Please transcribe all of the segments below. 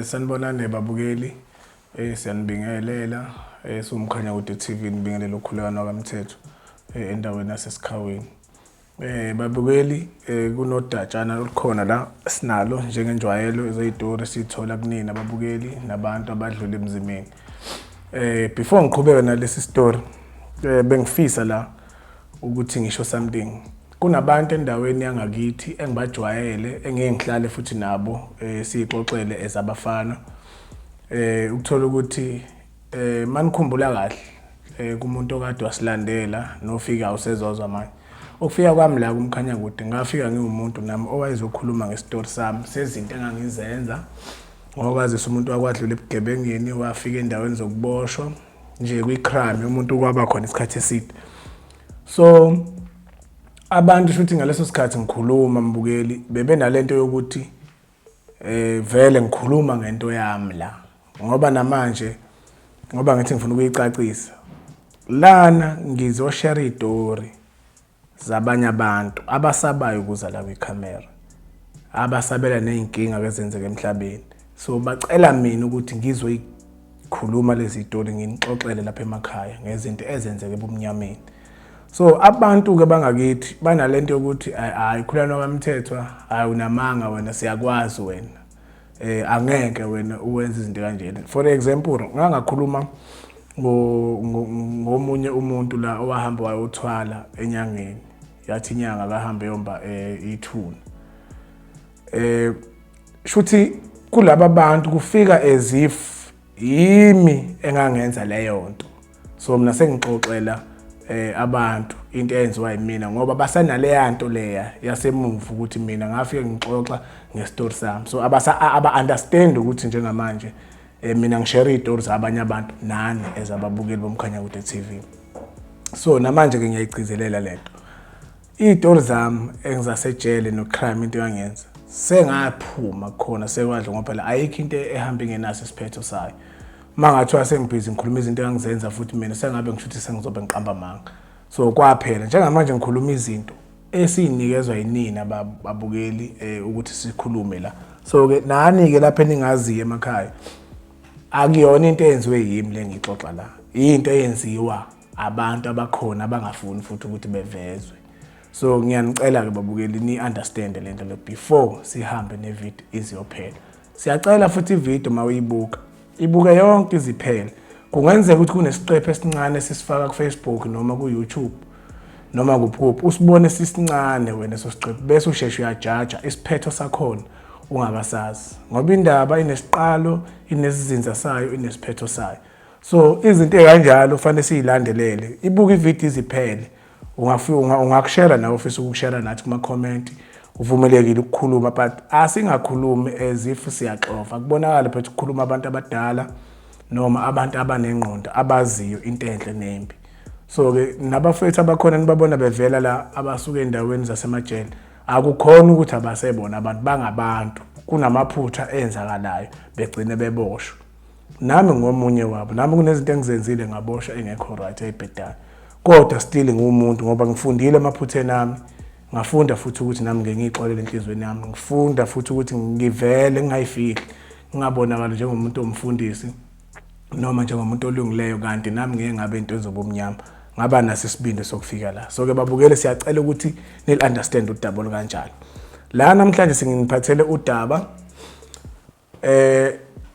Sanibonani babukeli, siyanibingelela siwuMkhanyakude TV, nibingelela ukhulekano wakaMthetho endaweni yaseSikhaweni. Babukeli, kunodatshana olukhona la sinalo njengenjwayelo ezeyitori sithola kunina ababukeli nabantu abadlula emzimeni. Before ngiqhubeka nalesi story, bengifisa la ukuthi ngisho something. Kunabantu endaweni yangakithi engibajwayele, engeke ngihlale futhi nabo, siyixoxele ezabafana. Ukuthola ukuthi manikhumbula kahle, kumuntu okade wasilandela nofika usezozwa manje. Ukufika kwami la kuMkhanyakude, ngafika ngiwumuntu nami owayezokhuluma ngesitori sami sezinto engangizenza, ngokwazisa umuntu wakwadlula ebugebengeni, wafika endaweni zokuboshwa nje kwi-crime, umuntu kwaba khona isikhathi eside. So abantu shuthi ngaleso sikhathi ngikhuluma, mbukeli, bebenalento yokuthi vele ngikhuluma ngento yami la, ngoba namanje ngoba ngithi ngifuna ukuyicacisa lana, ngizoshare istory zabanye abantu abasabayo ukuza la kwikhamera, abasabela nezinkinga ezenzeka emhlabeni. So bacela mina ukuthi ngizoyikhuluma lezi story, nginixoxele lapha emakhaya ngezinto ezenzeka ebumnyameni. So abantu ke bangakithi banalento yokuthi, "Hayi, Khulana kaMthethwa, hayi, unamanga wena, siyakwazi wena, angeke wena uwenze izinto kanjena." For example, ngangakhuluma ngomunye umuntu la owahamba wayothwala enyangeni, yathi inyanga kahambe yomba ithuna. Shuthi kulaba bantu kufika as if yimi engangenza leyo nto. So mina sengixoxela abantu into eyenziwa yimina, ngoba basanaleya nto leya yasemuva ukuthi mina ngafike ngixoxa ngestory sami. So abasa aba understand ukuthi njengamanje mina ngishare izitori zabanye abantu nani ezababukeli boMkhanyakude TV. So namanje ke ngiyayigcizelela lento, izitori zami engizasejele no-crime, into engangenza sengaphuma khona, sekwadla, ngoba phela ayikho into ehamba ingenaso isiphetho sayo. Uma ngathiwa sengibhizi ngikhuluma izinto engangizenza futhi mina, sengabe ngisho ukuthi sengizobe ngiqamba amanga. So kwaphela, njengamanje ngikhuluma izinto esiyinikezwa yinina babukeli ukuthi sikhulume la. So ke nani ke lapha eningaziyo emakhaya, akuyona into eyenziwe yimi le ngixoxa la, into eyenziwa abantu abakhona abangafuni futhi ukuthi bevezwe. So ngiyanicela ke babukeli, ni understand lento le before sihambe nevideo iziyophela. Siyacela futhi ivideo mawuyibuka, ibuke yonke iziphele. Kungenzeka ukuthi kunesiqephu esincane esisifaka ku-Facebook noma ku-YouTube noma kuphi kuphi, usibone sisincane wena leso siqephu, bese usheshe uyajaja isiphetho sakhona ungakasazi, ngoba indaba inesiqalo, inesizinza sayo, inesiphetho sayo. So izinto ey'kanjalo kufanele siyilandelele. Ibuke ividiyo iziphele. Ungafika ungakushare nawe ufisa ukushare nathi kuma-comment, uvumelekile ukukhuluma, but asingakhulumi as if siyaxova, kubonakala phethe ukukhuluma abantu abadala noma abantu abanengqondo, abaziyo into enhle nembi. So-ke nabafowethu abakhona nibabona bevela la, abasuka ey'ndaweni zasemajele, akukhona ukuthi abasebona abantu, bangabantu, kunamaphutha enzakalayo begcine beboshwa. Nami ngomunye wabo, nami kunezinto engizenzile ngaboshwa engekho right, eyibhedayo, kodwa still ngiwumuntu, ngoba ngifundile emaphutheni ami, ngafunda futhi ukuthi nami ngeke ngiyixolele enhliziyweni yami, ngifunda futhi ukuthi ngivele ngingayifihli, ngingabonakali njengomuntu omfundisi noma njengomuntu olungileyo, kanti nami ngeke ngabe into ezobumnyama, ngaba naso isibindi sokufika la. So ke babukele, siyacela ukuthi nil understand udaba olukanjalo. La namhlanje singiniphathele udaba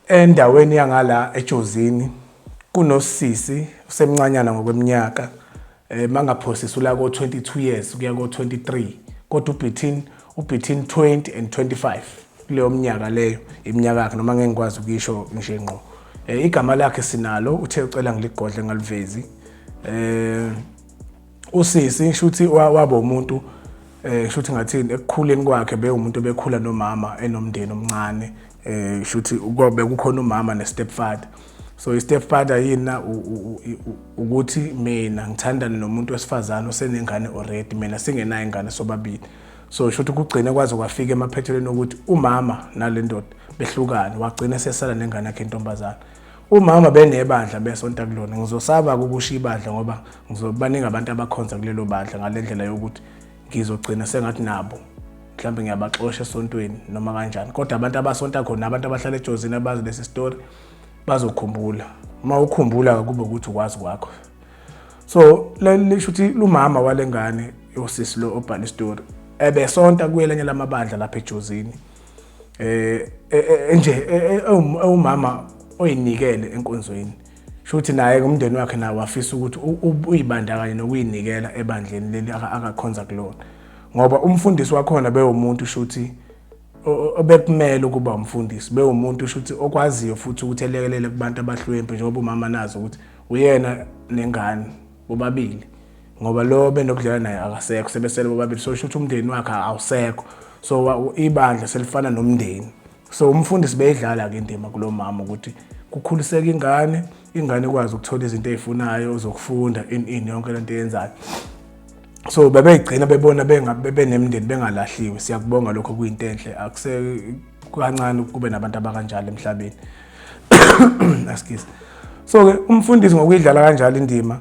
endaweni yangala eJozini. Kunosisi usemncanyana ngokweminyaka, mangaphosisa ula ko 22 years kuya ko 23, kodwa ubetween 20 and 25 kuleyo minyaka leyo iminyaka yakhe, noma ngeke ngikwazi ukuyisho nje ngqo. Igama lakhe sinalo, uthe ucela ngiligodle ngalivezi. Usisi shuthi waba umuntu, shuthi ngathini, ekukhuleni kwakhe bewumuntu bekhula nomama enomndeni omncane. Shuthi bekukhona umama ne-stepfather. So i-stepfather yina ukuthi mina ngithandane nomuntu wesifazane osenengane already, mina singenayo ingane sobabili. So shuthi kugcine kwaze kwafika emaphethelweni ukuthi umama nale ndoda behlukane, wagcina sesala nengane yakhe intombazana. Umama benebandla besonta kulona. Ngizosaba ukushiya ibandla ngoba ngizobaningi abantu abakhonza kulelo bandla, ngale ndlela yokuthi ngizogcina sengathi nabo Mhlawumbe ngiyabaxosha esontweni noma kanjani, kodwa abantu abasonta khona abantu abahlala eJozini abazi lesi story bazokhumbula. Uma ukhumbula kube ukuthi ukwazi kwakho. So lisho ukuthi lumama walengane yosisi lo obhala istory ebesonta kuyelenye lamabandla lapha eJozini, nje ewumama oyinikele enkonzweni. Shuthi naye umndeni wakhe nawo wafisa ukuthi uyibandakanye nokuyinikela ebandleni leli akakhonza kulona, ngoba umfundisi wakhona bewumuntu shuthi obekumele ukuba umfundisi, bewumuntu shuthi okwaziyo futhi ukuthi elekelele kubantu abahlwempu, njengoba umama nazi ukuthi uyena nengane bobabili, ngoba lo benokudlala naye akasekho, sebesele bobabili. So shuthi umndeni wakhe awusekho, so ibandla selifana nomndeni. So umfundisi beyidlala-ke indima kulo mama ukuthi kukhuliseke ingane, ingane ikwazi ukuthola izinto ey'funayo zokufunda, ini ini yonke lento eyenzayo. So bebeyigcina bebona benemndeni bengalahliwe. Siyakubonga lokho, kuyinto enhle, akuse kancane kube nabantu abakanjalo emhlabeni, excuse. So-ke umfundisi ngokuyidlala kanjalo indima,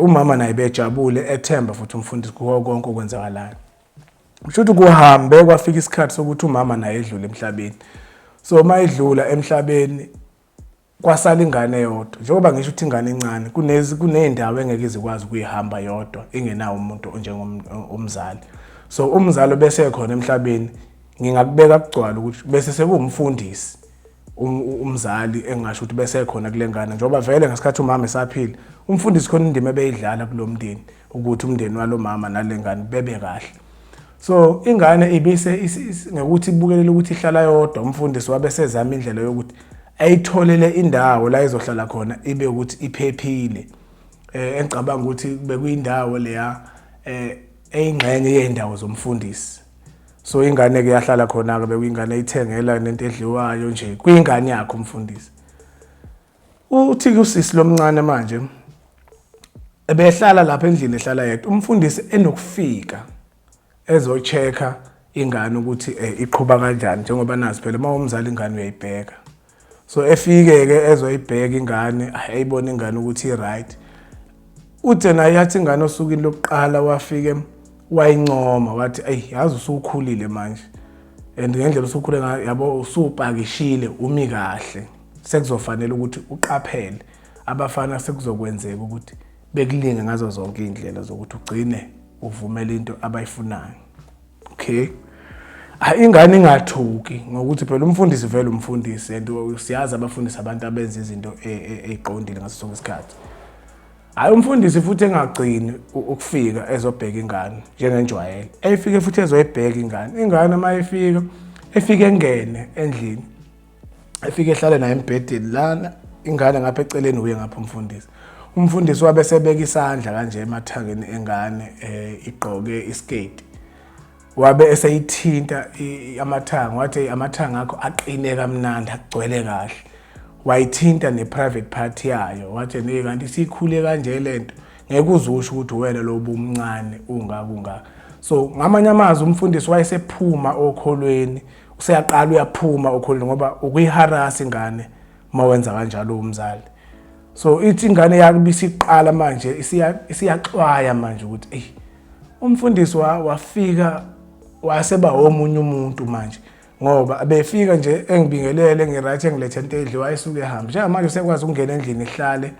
umama naye bejabule, ethemba futhi umfundisi kuko konke okwenzakalayo. Kusho ukuthi kuhambe kwafika isikhathi sokuthi umama naye edlule emhlabeni. So uma edlula emhlabeni kwasala ingane eyodwa. Njengoba ngisho ukuthi ingane encane kuney'ndawo engeke izikwazi ukuyihamba yodwa ingenawo umuntu onjengomzali. So umzali bese khona emhlabeni, ngingakubeka kugcwala ukuthi bese sekuwumfundisi umzali engasho ukuthi bese khona kule ngane, njengoba vele ngesikhathi umama esaphila umfundisi khona indima ebeyidlala kulo mndeni ukuthi umndeni walo mama nale ngane bebe kahle. So ingane ibise ngokuthi ibukelele ukuthi ihlala yodwa, umfundisi wabe sezama indlela yokuthi ayitholele indawo la izohlala khona ibe ukuthi iphephile. Engicabanga ukuthi bekuyindawo leya eyingxenye yezindawo zomfundisi. So ingane ke yahlala khona ke, bekuyingane eyithengela nento edliwayo nje kuyingane yakhe umfundisi. Uthi usisi lomncane manje ebehlala lapha endlini ehlala yedwa, umfundisi enokufika ezochecka ingane ukuthi iqhuba kanjani, njengoba nazi phela uma umzali ingane uyayibheka. So efike ke ezoyibheka ingane, ayibona ingane ukuthi i-right. Uthe naye yathi ingane osukwini lokuqala wafike wayincoma, wathi eyi yazi usukhulile manje, and ngendlela usukhule ngayo yabo usupakishile umi kahle, sekuzofanele ukuthi uqaphele abafana, sekuzokwenzeka ukuthi bekulinge ngazo zonke iy'ndlela zokuthi ugcine uvumela into abayifunayo. Okay, ingane ingathuki ngokuthi phela umfundisi vele umfundisi, and siyazi abafundisi abantu abenza izinto ey'qondile ngaso sonke isikhathi. Hhayi, umfundisi futhi engagcini ukufika ezobheka ingane njengenjwayelo, efike futhi ezoyibheka ingane. Ingane uma ifika, efike engene endlini, efike ehlale naye embhedeni lana, ingane ngapha eceleni, uye ngapha umfundisi. Umfundisi wabe sebeka isandla kanje emathangeni engane igqoke isketi, wabe eseyithinta amathanga, wathi amathanga akho aqine kamnandi, agcwele kahle. Wayithinta ne-private part yayo, wathi ne kanti sikhule kanje lento, ngeke uzusho ukuthi wena lo ubumncane ungaka ungaka. So ngamanye amazwi umfundisi wayesephuma okholweni, useyaqala uyaphuma okholweni, ngoba ukuyiharasa ingane uma wenza kanjalo umzali. So ithi ingane yakho isiqala manje isiyaxwaya manje ukuthi eyi umfundisi wafika waseba omunye umuntu manje, ngoba befika nje engibingelele ngi-right, engilethe into edliwa, esuke ehambe. Njengamanje usekwazi ukungena endlini ehlale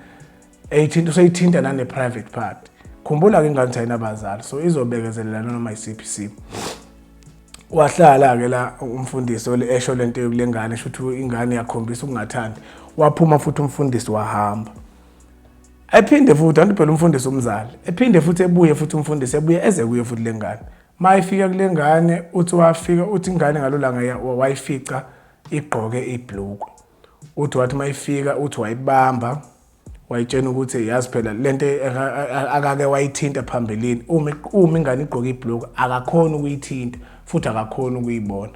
eyithinta, useyithinta nane-private part. Khumbula-ke ingane ukuthi ayinabazali, so izobekezelela noma isiphi isimo. Wahlala-ke la umfundisi esho lento kule ngane, esho ukuthi ingane yakhombisa ukungathandi. Waphuma futhi umfundisi wahamba. Ephinde futhi, anti phela umfundisi umzali, ephinde futhi ebuye futhi umfundisi, ebuye eze kuye futhi le ngane. Uma ifika kule ngane, uthi wafika, uthi ingane ngalo langa wayifica igqoke ibhlukwe. Uthi wathi uma ifika, uthi wayibamba, wayitshena ukuthi yazi phela lento akake wayithinta phambilini, uma ingane igqoke ibhlukwe akakhoni ukuyithinta futhi akakhoni ukuyibona.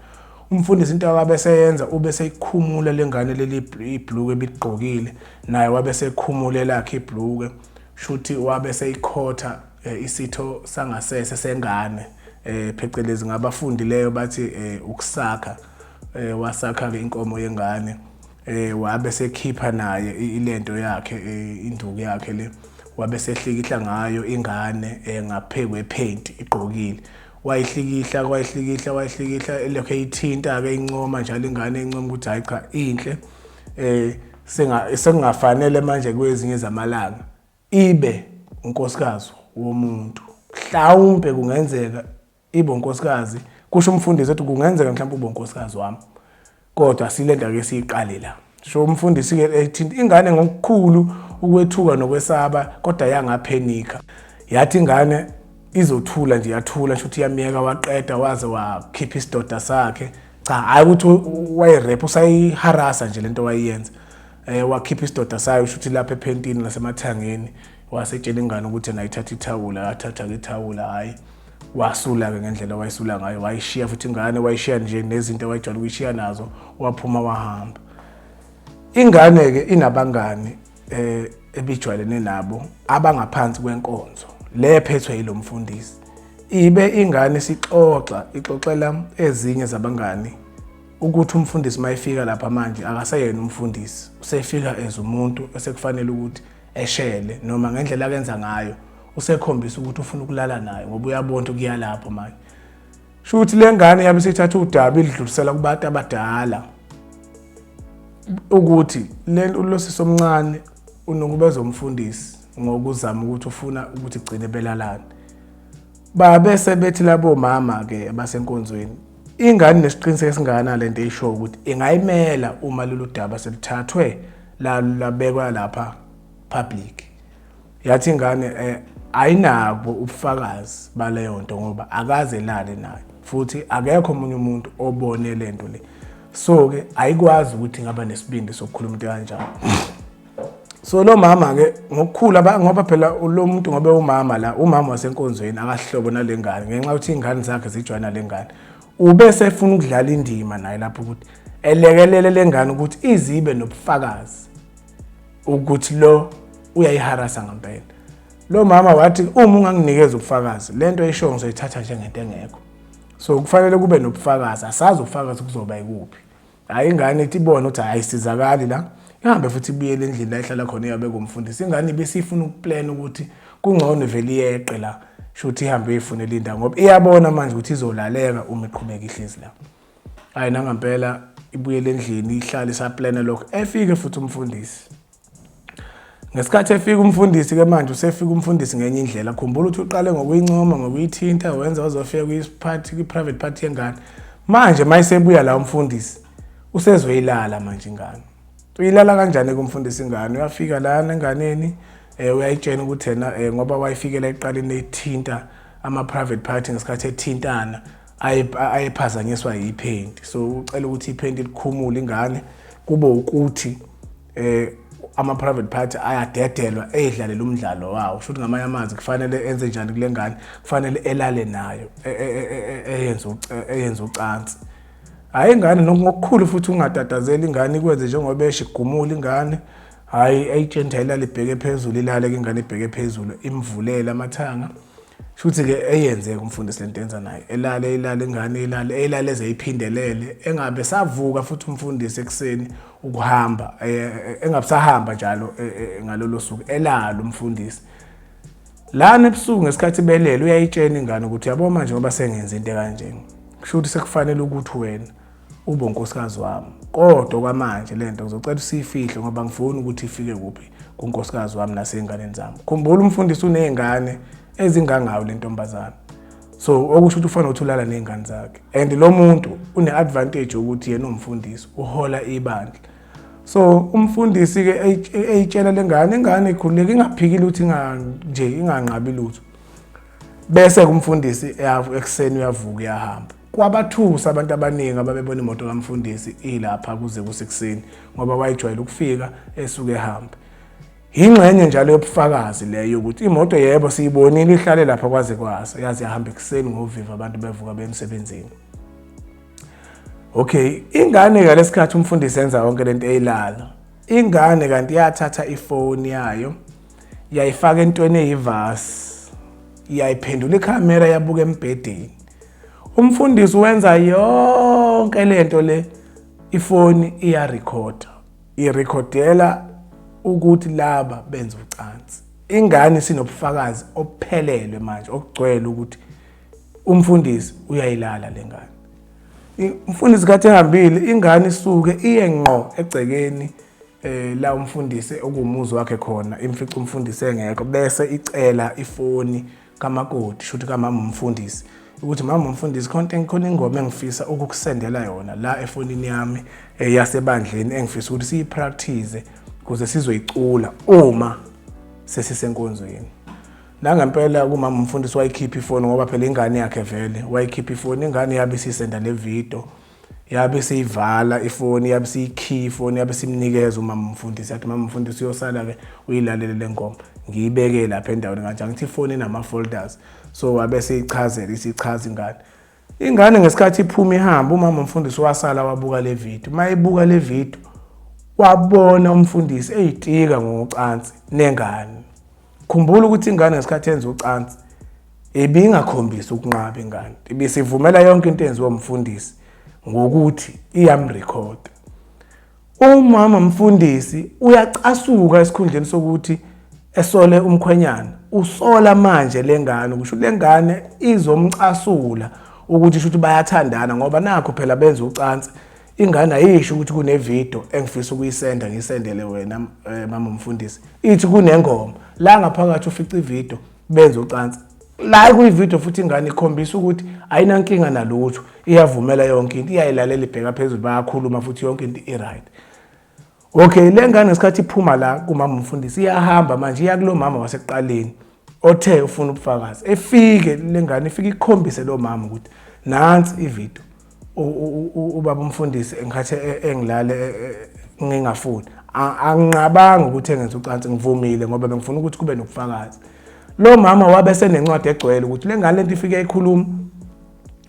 Umfundisi into akabe seyenza, ube seyikhumula lengane leli ibhlukwe ebigqokile, naye wabe sekhumule lakhe ibhlukwe, shuthi wabe seyikhotha isitho sangasese sengane, phecelezi ngabafundileyo bathi ukusakha. Wasakha-ke inkomo yengane, wabe sekhipha naye ilento yakhe, induku yakhe le, wabe sehlikihla ngayo ingane ngaphe kwephenti igqokile. Wayihlikihla, wayihlikihla, wayihlikihla, elokhu eyithinta-ke incoma njalo ingane, incoma ukuthi hhayi cha, inhle, sekungafanele manje kwezinye zamalanga ibe unkosikazi womuntu. Mhlawumpe kungenzeka ibe unkosikazi, kusho umfundisi ethi kungenzeka mhlawumbe ube unkosikazi wami, kodwa silento ake siyiqale la. So umfundisi-ke ethinta ingane ngokukhulu ukwethuka nokwesaba, kodwa yangaphenika. Yathi ingane izothula nje, yathula, sho ukuthi iyamyeka. Waqeda waze wakhipha isidoda sakhe. Cha, hhayi ukuthi wayerepha, usayiharasa nje lento wayiyenza. Wakhipha isidoda sayo, usho ukuthi lapha ephentini lasemathangeni, wasetshela ingane ukuthi yena ayithatha ithawula. Yathatha-ke ithawula, hhayi, wasula-ke ngendlela wayisula ngayo. Wayishiya futhi ingane, wayishiya nje nezinto awayejwayele ukuyishiya nazo, waphuma wahamba. Ingane-ke inabangani ebijwayelene nabo abangaphansi kwenkonzo le ephethwe yilo mfundisi. Ibe ingane isixoxa, ixoxela ezinye zabangani ukuthi umfundisi mayefika lapha manje akaseyena umfundisi, usefika as umuntu esekufanele ukuthi eshele, noma ngendlela akenza ngayo usekhombisa ukuthi ufuna ukulala naye, ngoba uyabona ukuthi kuya lapho manje. Sho ukuthi le ngane yabe isithatha udaba idlulisela kubantu abadala ukuthi le lo sisi omncane unokubeza umfundisi ngokuzama ukuthi ufuna ukuthi gcine belalana. Babe sebethi labo mama ke abasenkonzweni, ingane nesiqiniseko esingakanani lento eyisho ukuthi ingayimela uma lolu daba seluthathwe labekwa lapha public? Yathi ingane ayinabo ubufakazi baleyo nto, ngoba akaze lale nayo futhi akekho omunye umuntu obone lento le, so ke ayikwazi ukuthi ingaba nesibindi sokukhuluma into kanjalo. So lo mama ke ngokukhula, ngoba phela lo muntu, ngoba umama la, umama wasenkonzweni, akahlobo nalengane ngenxa yokuthi ingane zakhe zijwayena lengane, ube sefuna ukudlala indima naye lapho ukuthi elekelele lengane ukuthi izibe nobufakazi ukuthi lo uyayiharasa ngempela. Lo mama wathi, uma unganginikeza ubufakazi, lento eshoyo ngizoyithatha njengento engekho. So kufanele kube nobufakazi, asazi ubufakazi kuzoba ikuphi. Hhayi, ingane ithi ibone ukuthi ayisizakali la, ihambe futhi ibuyele endlini la ihlala khona, iyabe kumfundisi. Ingane ibisifuna ukuplana ukuthi kungcono vele iyeqe la, shuthi ihambe iyoyifunela indawo, ngoba iyabona manje ukuthi izolaleka uma iqhubeka ihlezi la. Hhayi, nangampela ibuyele endlini, ihlale isaplana lokho. Efike futhi umfundisi. Ngesikhathi efika umfundisi-ke manje, usefika umfundisi ngenye indlela. Khumbula ukuthi uqale ngokuyincoma, ngokuyithinta, wenza wazofika kwi-part, kwi-private part yengane. Manje uma esebuya la umfundisi, usezoyilala manje ingane. Uyilala kanjani kumfundisi ingane? Uyafika lana enganeni, uyayitshena ukuthi yena, ngoba wayifikela ekuqaleni ethinta ama-private part, ngesikhathi ethintana ayephazanyiswa yiphenti, so ucela ukuthi iphenti likhumule ingane, kube ukuthi ama-private part ayadedelwa, eyidlalela umdlalo wawo. Shuthi ngamanye amazwi kufanele enze njani kule ngane? Kufanele elale nayo, eyenze ucansi. Hhayi, ingane ngokukhulu futhi ungatatazeli, ingane ikwenze njengoba esho, igumule ingane. Hhayi, ayitsheni ukuthi ayilale ibheke phezulu, ilale-ke ingane ibheke phezulu, imvulele amathanga. Shuthi-ke eyenzeke umfundisi lento enza naye, elale, ilale ingane, ilale, elale eze iphindelele, engabe savuka futhi umfundisi ekuseni ukuhamba, engabe sahamba njalo ngalolo suku, elala umfundisi lana ebusuku. Ngesikhathi belele, uyayitshena ingane ukuthi, yabo manje ngoba sengenza into ekanje, kusho ukuthi sekufanele ukuthi wena ube unkosikazi wami, kodwa kwamanje lento ngizocela usiyifihle, ngoba ngifuni ukuthi ifike kuphi, kunkosikazi wami nasey'nganeni zami. Khumbula, umfundisi uney'ngane ezingangayo le ntombazane, so okusho ukuthi ufanele ukuthi ulala ney'ngane zakhe, and lo muntu une-advantage yokuthi yena umfundisi uhola ibandla. So umfundisi-ke eyitshela le ngane, ingane ikhululeke, ingaphiki lutho, nje inganqabi lutho. Bese kumfundisi ekuseni uyavuka, uyahamba. Kwabathusa abantu abaningi ababebona imoto kamfundisi ilapha kuze kusekuseni, ngoba wayejwayele ukufika esuke ehambe. Ingxenye njalo yobufakazi leyo ukuthi imoto, yebo, siyibonile ihlale lapha kwaze kwasa, yaze yahamba ekuseni ngoviva abantu bevuka bemsebenzini. Okay, ingane ngalesikhathi umfundisi enza yonke lento eyilala, ingane kanti yathatha ifoni yayo, yayifaka entweni eyivasi, yayiphendula ikhamera, yabuka embhedeni. Umfundisi wenza yonke lento le, ifoni iyarekhoda, irekhodela ukuthi laba benza ucansi. Ingane sinobufakazi obuphelele manje okugcwele ukuthi Umfundisi uyayilala lengane. Umfundisi kade ehambile, ingane isuke iye ngqo egcekeni la umfundisi okumuzi wakhe khona, imfica umfundisi engekho, bese icela ifoni kamakoti, shuthi kamama umfundisi, ukuthi mama umfundisi khona khona ingoma engifisa ukukusendela yona la efonini yami yasebandleni, engifisa ukuthi siyipractice ukuze sizoyicula uma sesisenkonzweni. Nangempela kumama umfundisi wayikhipha ifoni, ngoba phela ingane yakhe vele wayikhipha ifoni. Ingane yabe isisenda le video, yabe isiyivala ifoni, yabe isiyikhiya ifoni, yabe isimnikeza umama umfundisi, yathi mama umfundisi uyosala-ke uyilalele le ngoma, ngiyibeke lapha endaweni kanje, angithi ifoni inama-folders. So wabe seyichazela, isichaza ingane. Ingane ngesikhathi iphuma ihamba, umama umfundisi wasala wabuka le video. Uma ebuka le video wabona umfundisi eyitika ngocansi nengane. Khumbula ukuthi ingane ngesikhathi yenza ucansi ibingakhombisi ukunqaba, ingane ibisivumela yonke into eyenziwa umfundisi ngokuthi iyamrekhoda. Umama mfundisi uyacasuka, esikhundleni sokuthi esole umkhwenyana usola manje lengane, kusho lengane izomcasula ukuthi shuthi bayathandana, ngoba nakho phela benza ucansi. Ingane ayisho ukuthi kunevideo engifisa ukuyisenda, ngiyisendele wena mama umfundisi, ithi kunengoma la ngaphakathi. Ufica ivideo benza ucansi la kuyivideo, futhi ingane ikhombisa ukuthi ayinankinga nalutho, iyavumela yonke into, iyayilalela, ibheka phezulu, bayakhuluma futhi yonke into i-right. Okay, le ngane ngesikhathi iphuma la kumama umfundisi iyahamba manje iya kulo mama wasekuqaleni othe ufuna ubufakazi. Efike le ngane ifike ikhombise lo mama ukuthi nansi ivideo, ubaba umfundisi engikhathi engilale ngingafuni, anginqabanga ukuthi engenza ucansi, ngivumile ngoba bengifuna ukuthi kube nobufakazi. Lo mama wabe senencwadi egcwele ukuthi le ngane lento ifike ikhuluma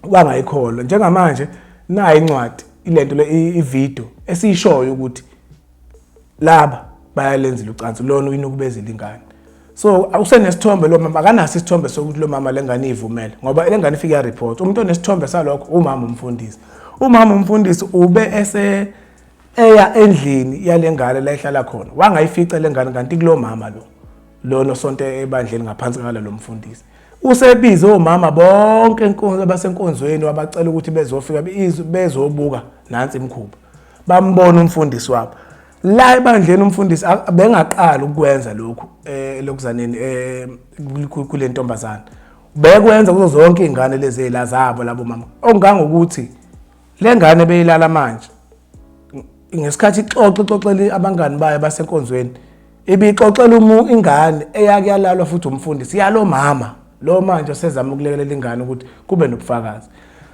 wangayikholwa. Njengamanje nayi incwadi, ilento le ivideo esiyishoyo ukuthi laba bayalenzela ucansi, lona uyinukubezela ingane. So usenesithombe lo mama, akanaso isithombe sokuthi lo mama lengane iyivumele, ngoba lengane ifike ya report. Umuntu onesithombe salokho umama umfundisi. Umama umfundisi ube ese eya endlini yalengane la ihlala khona, wangayifica lengane, kanti kulo mama lo lona osonto ebandleni ngaphansi kwalo lo mfundisi. Usebize omama bonke enkonzo abasenkonzweni, wabacela ukuthi bezofika bezobuka nansi imikhuba, bambona umfundisi wabo la ebandleni. Umfundisi bengaqali ukwenza lokhu elokuzaneni kule ntombazana, bekwenza kuzo zonke iy'ngane lezi ey'la zabo labo mama, okungangokuthi le ngane beyilala manje ngesikhathi ixoxe ixoxele abangani bayo basenkonzweni, ibixoxela umu ingane eyake yalalwa futhi umfundisi yalo mama lo manje osezama ukulekelela ingane ukuthi kube nobufakazi.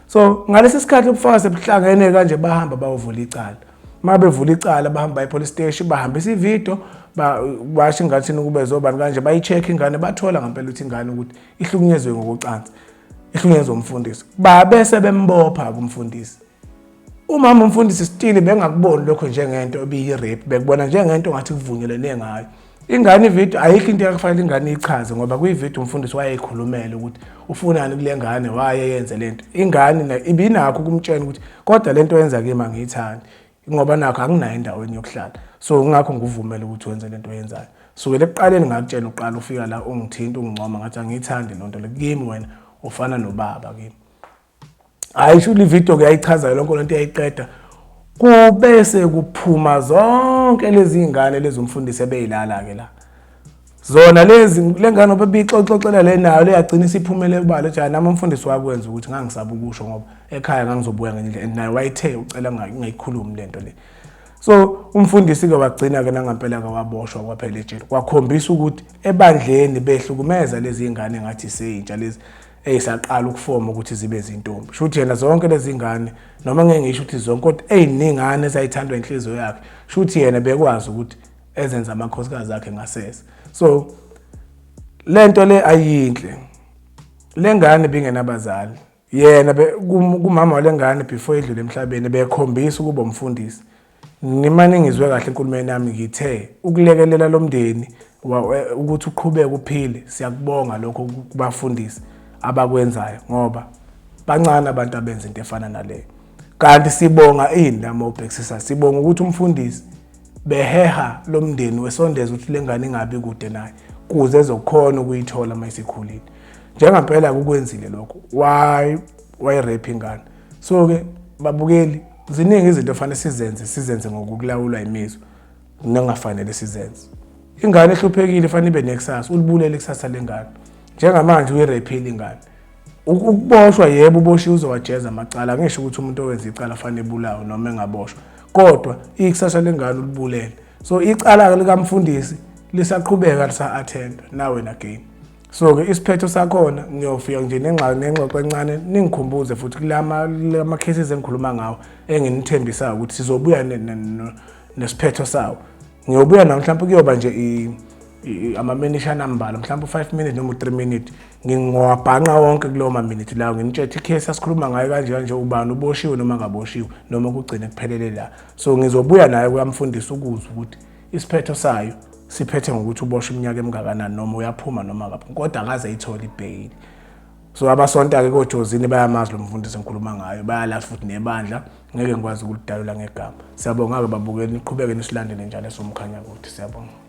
So ngalesi sikhathi ubufakazi sebuhlangene kanje, bahamba bayovula icala. Uma bevula icala, bahamba baye police station, bahambisa ivideo, basho ingathini kube zobani kanje, bayi-check ingane, bathola ngempela ukuthi ingane ukuthi ihlukunyezwe ngokocansi, ihlukunyezwe umfundisi. Babese bembopha kumfundisi. Umama umfundisi still bengakuboni lokho njengento ebiyi-rape, bekubona njengento ngathi kuvunyelene ngayo. Ingane ivideo ayikho into ekufanele ingane ichaze, ngoba kuyivideo umfundisi wayeyikhulumela ukuthi ufunani kule ngane, wayeyenze lento. Ingane ibinakho ukumtshela ukuthi kodwa lento yenza kimi angiyithandi, ngoba nakho anginayo endaweni yokuhlala, so ngakho ngikuvumela ukuthi wenze lento oyenzayo. Sukela ekuqaleni ngakutshela, uqala ufika la ungithinta, ungincoma, ngathi angiyithandi lonto le kimi, wena ufana nobaba kimi. Hayi, sho le video kuyayichaza yonke lento, iyayiqeda, kubese kuphuma zonke lezi ngane lezi umfundisi ebeyilala ke la zona lezi. Lengane ngoba bixoxoxela le nayo leyagcina isiphumele kubala ethi nami umfundisi wakwenza ukuthi ngangisaba ukusho, ngoba ekhaya ngangizobuya ngenye indlela, and naye wayethe ucela ngingayikhulumi lento le. So umfundisi ke wagcina ke nangampela ke waboshwa, kwaphela ejele. Kwakhombisa ukuthi ebandleni behlukumeza lezi ngane ngathi seyintsha lezi eyisaqala ukufoma ukuthi zibe zintombi. Sho ukuthi yena zonke lezi ngane, noma ngeke ngisho ukuthi zonke, kodwa ey'ningane ezayithandwa inhliziyo yakhe, sho ukuthi yena bekwazi ukuthi ezenza amakhosikazi akhe ngasese. So lento le ayinhle. Le ngane bingenabazali, yena kumama walengane before edlule emhlabeni bekhombisa ukuba umfundisi. Nimane ngizwe kahle enkulumeni yami, ngithe ukulekelela lo mndeni ukuthi uqhubeke uphile, siyakubonga lokho kubafundisi abakwenzayo, ngoba bancane abantu abenza into efana naleyo. Kanti sibonga ini la mawubhekisisa? Sibonga ukuthi umfundisi beheha lo mndeni wesondeza ukuthi lengane ingabi kude naye kuze ezokhona ukuyithola uma isikhulile. Njengampela kukwenzile lokho, why wayirape ingane? So ke babukeli, ziningi izinto ofanele sizenze, sizenze ngokulawulwa imizwa nengafanele sizenze. Ingane ehluphekile fanele ibe nekusasa, ulibulele ikusasa lengane. Njengamanje uyiraphile ingane. Ukuboshwa, yebo, uboshiwe, uzowajeza amacala. Ngisho ukuthi umuntu owenza icala fanele ebulawe noma engaboshwa, kodwa ikusasa lengane ulibulele. So icala likamfundisi lisaqhubeka, lisa-attendwa nawe again. So-ke isiphetho sakhona ngiyofika nje nengxoxo encane, ningikhumbuze futhi kulama cases engikhuluma ngawo enginithembisayo ukuthi sizobuya nesiphetho sawo. Ngiyobuya nawo, mhlawumbe kuyoba nje amaminishana ambalwa, mhlawumbe u-5 minutes noma u-3 minute, ngingowabhanqa wonke kulowo maminute lawo, nginitshela i-case asikhuluma ngayo kanje kanje, ubani uboshiwe noma akaboshiwe, noma kugcine kuphelele la. So ngizobuya naye kuyamfundisa ukuzwa ukuthi isiphetho sayo siphethe ngokuthi uboshwe iminyaka emingakanani, noma uyaphuma noma akaphumi, kodwa akaze ayithole ibheyili. So abasonta-ke koJozini bayamazi lo mfundisi engikhuluma ngayo, bayalazi futhi nebandla, ngeke ngikwazi ukulidalula ngegama. Siyabonga-ke babukeli, niqhubeke nisilandele njalo esomkhanya kuthi. Siyabonga.